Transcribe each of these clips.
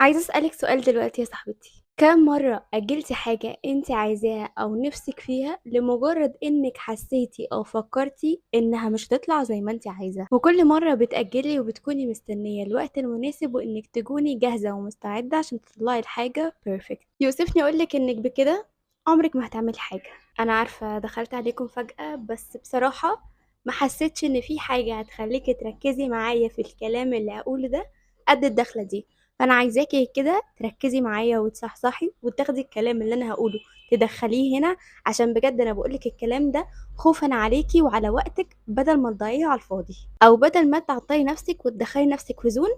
عايزة أسألِك سؤال دلوقتي يا صاحبتي، كام مرّة أجّلتِ حاجة أنتِ عايزاها أو نِفْسِك فيها لمجرد إنِّك حسيتِ أو فكرتِ إنها مش هتطلع زي ما أنتِ عايزة؟ وكل مرّة بتأجّلي وبتكوني مستنية الوقت المناسب وإنِّك تكوني جاهزة ومستعدة عشان تطلّعي الحاجة perfect. يؤسفني أقول لِك إنِّك بكده عمرِك ما هتعملي حاجة. أنا عارفة دخلت عليكم فجأة، بس بصراحة ما حسيتش إن في حاجة هتخلّيكِ تركّزي معايا في الكلام اللي هاقوله ده قد الدخلة دي. فأنا عايزاكِ كده تركّزي معايا وتصحصحي وتاخدي الكلام اللي أنا هاقوله تدخّليه هنا، عشان بجد أنا باقول لِك الكلام ده خوفًا عليكِ وعلى وقتِك بدل ما تضيّعيه على الفاضي، أو بدل ما تعطّلي نفسِك وتدخّلي نفسِك في zone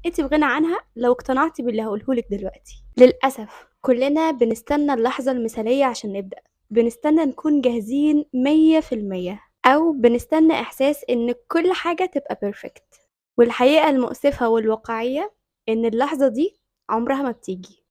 أنتِ في غنى عنها لو اقتنعتِ باللي هاقوله لِك دلوقتي. للأسف كلنا بنستنى اللحظة المثالية عشان نبدأ، بنستنى نكون جاهزين 100%، أو بنستنى إحساس إن كل حاجة تبقى perfect. والحقيقة المؤسفة والواقعية إن اللحظة دي عمرها ما بتيجي.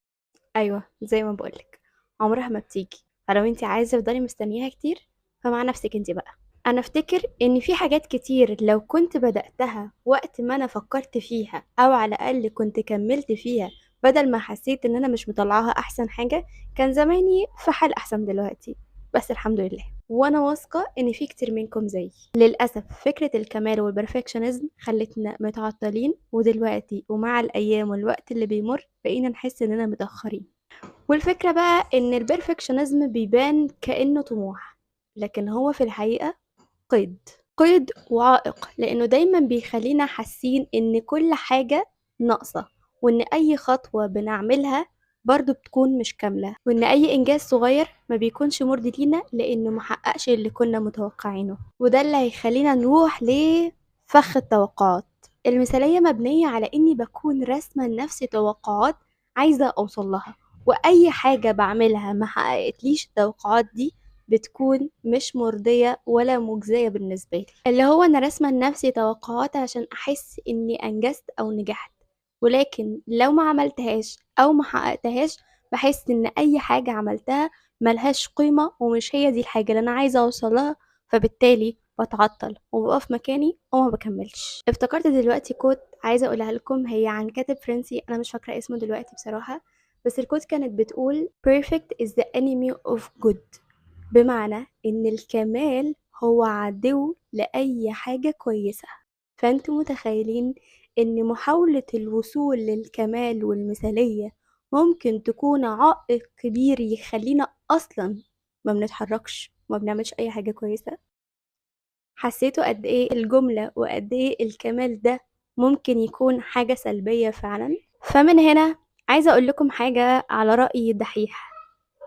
أيوة زي ما بقولك عمرها ما بتيجي، فلو انتي عايزة تفضلي مستنياها كتير فمع نفسك انتي بقى. أنا أفتكر إن في حاجات كتير لو كنت بدأتها وقت ما أنا فكرت فيها أو على الأقل كنت كملت فيها بدل ما حسيت إن أنا مش مطلعاها أحسن حاجة، كان زماني في حال أحسن دلوقتي، بس الحمد لله. وأنا واثقة إن في كتير منكم زيي. للأسف فكرة الكمال وال perfectionism خلتنا متعطلين، ودلوقتي ومع الأيام والوقت اللي بيمر بقينا نحس إننا متأخرين. والفكرة بقى إن ال perfectionism بيبان كأنه طموح، لكن هو في الحقيقة قيد وعائق، لأنه دايما بيخلينا حاسين إن كل حاجة ناقصة، وإن أي خطوة بنعملها برضو بتكون مش كاملة، وإن أي إنجاز صغير ما بيكونش مرضي لينا لأنه محققش اللي كنا متوقعينه. وده اللي هيخلينا نروح لفخ التوقعات. المثالية مبنية على إني بكون راسمة لنفسي توقعات عايزة أوصل لها، وأي حاجة بعملها ما حققتليش التوقعات دي بتكون مش مرضية ولا مجزية بالنسبة لي. اللي هو أنا راسمة لنفسي توقعات عشان أحس إني أنجزت أو نجحت، ولكن لو ما عملتهاش أو ما حققتهاش بحس إن أي حاجة عملتها ملهاش قيمة ومش هي دي الحاجة اللي أنا عايزة أوصلها، فبالتالي بتعطل وبقف مكاني وما بكملش. افتكرت دلوقتي quote عايزة أقولها لكم، هي عن كاتب فرنسي أنا مش فاكرة اسمه دلوقتي بصراحة، بس ال quote كانت بتقول perfect is the enemy of good، بمعنى إن الكمال هو عدو لأي حاجة كويسة. فأنتوا متخيلين إن محاولة الوصول للكمال والمثالية ممكن تكون عائق كبير يخلينا أصلاً ما بنتحركش وما بنعملش أي حاجة كويسة؟ حسيتوا قد إيه الجملة وقد إيه الكمال ده ممكن يكون حاجة سلبية فعلاً؟ فمن هنا عايزة أقول لكم حاجة على رأي دحيح،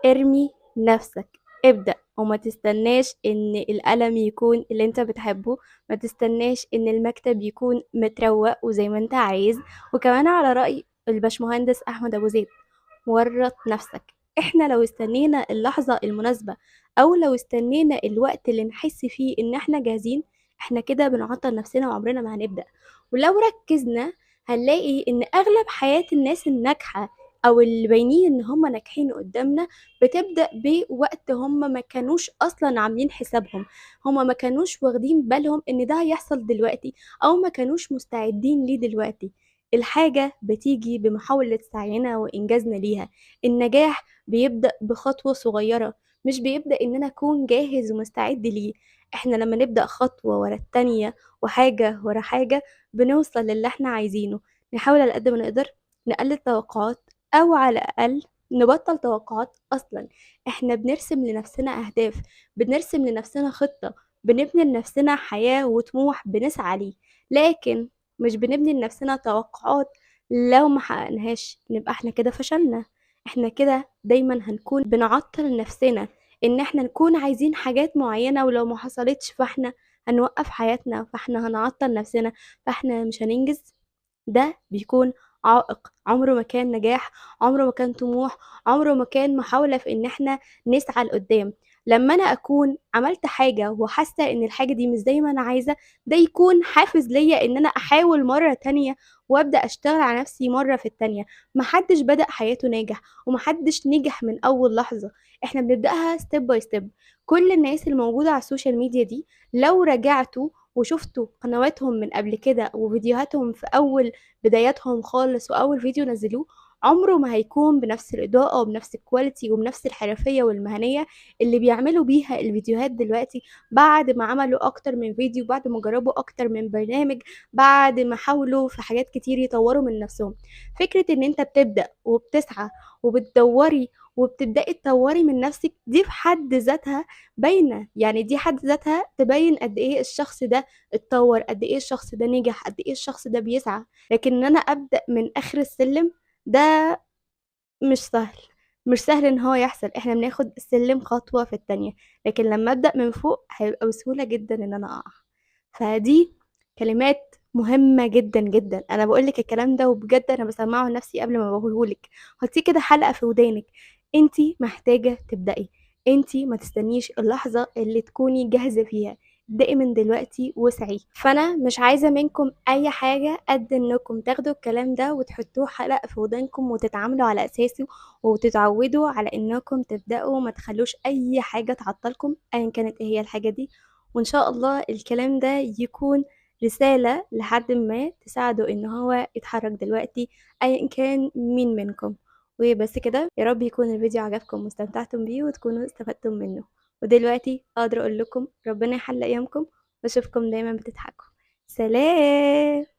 ارمي نفسك، ابدأ، وما تستناش ان القلم يكون اللي انت بتحبه، ما تستناش ان المكتب يكون متروق وزي ما انت عايز. وكمان على رأي الباشمهندس احمد ابو زيد، ورط نفسك. احنا لو استنينا اللحظة المناسبة او لو استنينا الوقت اللي نحس فيه ان احنا جاهزين، احنا كده بنعطل نفسنا وعمرنا ما هنبدأ. ولو ركزنا هنلاقي ان اغلب حياة الناس الناجحة او اللي باينين ان هم ناجحين قدامنا بتبدأ بوقت هم ما كانوش اصلا عاملين حسابهم، هم ما كانوش واخدين بالهم ان ده هيحصل دلوقتي او ما كانوش مستعدين ليه دلوقتي. الحاجة بتيجي بمحاولة سعينا وإنجازنا ليها. النجاح بيبدأ بخطوة صغيرة، مش بيبدأ إن أنا أكون جاهز ومستعد ليه. إحنا لما نبدأ خطوة ورا التانية وحاجة ورا حاجة بنوصل للي إحنا عايزينه. نحاول على قد ما نقدر نقلل توقعات، أو على الأقل نبطل توقعات أصلاً. إحنا بنرسم لنفسنا أهداف، بنرسم لنفسنا خطة، بنبني لنفسنا حياة وطموح بنسعى ليه، لكن مش بنبني لنفسنا توقعات لو ما حققناهاش نبقى إحنا كده فشلنا. إحنا كده دايماً هنكون بنعطل نفسنا إن إحنا نكون عايزين حاجات معينة، ولو ما حصلتش فإحنا هنوقف حياتنا، فإحنا هنعطل نفسنا، فإحنا مش هننجز. ده بيكون عائق، عمره ما كان نجاح، عمره ما كان طموح، عمره ما كان محاولة في إن إحنا نسعى لقدام. لما أنا أكون عملت حاجة وحاسة إن الحاجة دي مش زي ما أنا عايزة، ده يكون حافز ليا إن أنا أحاول مرة تانية وأبدأ أشتغل على نفسي مرة في التانية. محدش بدأ حياته ناجح، ومحدش نجح من أول لحظة، إحنا بنبدأها step by step. كل الناس الموجودة على ال social media دي لو رجعتوا وشفتوا قنواتهم من قبل كده وفيديوهاتهم في أول بداياتهم خالص وأول فيديو نزلوه، عمره ما هيكون بنفس الإضاءة وبنفس ال quality وبنفس الحرفية والمهنية اللي بيعملوا بيها الفيديوهات دلوقتي، بعد ما عملوا أكتر من فيديو، بعد ما جربوا أكتر من برنامج، بعد ما حاولوا في حاجات كتير يطوروا من نفسهم. فكرة إن أنت بتبدأ وبتسعى وبتدوري وبتبدأي تطوري من نفسك، دي في حد ذاتها باينة، يعني دي حد ذاتها تبين قد إيه الشخص ده اتطور، قد إيه الشخص ده نجح، قد إيه الشخص ده بيسعى. لكن إن أنا أبدأ من آخر السلم ده مش سهل، مش سهل إن هو يحصل. إحنا بناخد السلم خطوة في التانية، لكن لما أبدأ من فوق هيبقى بسهولة جدا إن أنا أقع. فدي كلمات مهمة جدا جدا، أنا بقولك الكلام ده وبجد أنا بسمعه لنفسي قبل ما بقولهولك. حطيه كده حلقة في ودانك، انتي محتاجة تبدأي، انتي ما تستنيش اللحظة اللي تكوني جاهزة فيها، ابدأي من دلوقتي واسعي. فأنا مش عايزة منكم أي حاجة قد إنكم تاخدوا الكلام ده وتحطوه حلقة في ودانكم وتتعاملوا على أساسه وتتعودوا على إنكم تبدأوا، ما تخلوش أي حاجة تعطلكم أيا كانت إيه هي الحاجة دي. وإن شاء الله الكلام ده يكون رسالة لحد ما تساعده إن هو يتحرك دلوقتي أيا كان مين منكم. وبس كده، يا رب يكون الفيديو عجبكم واستمتعتم بيه وتكونوا استفدتم منه. ودلوقتي اقدر اقول لكم ربنا يحلى ايامكم واشوفكم دايما بتضحكوا. سلام.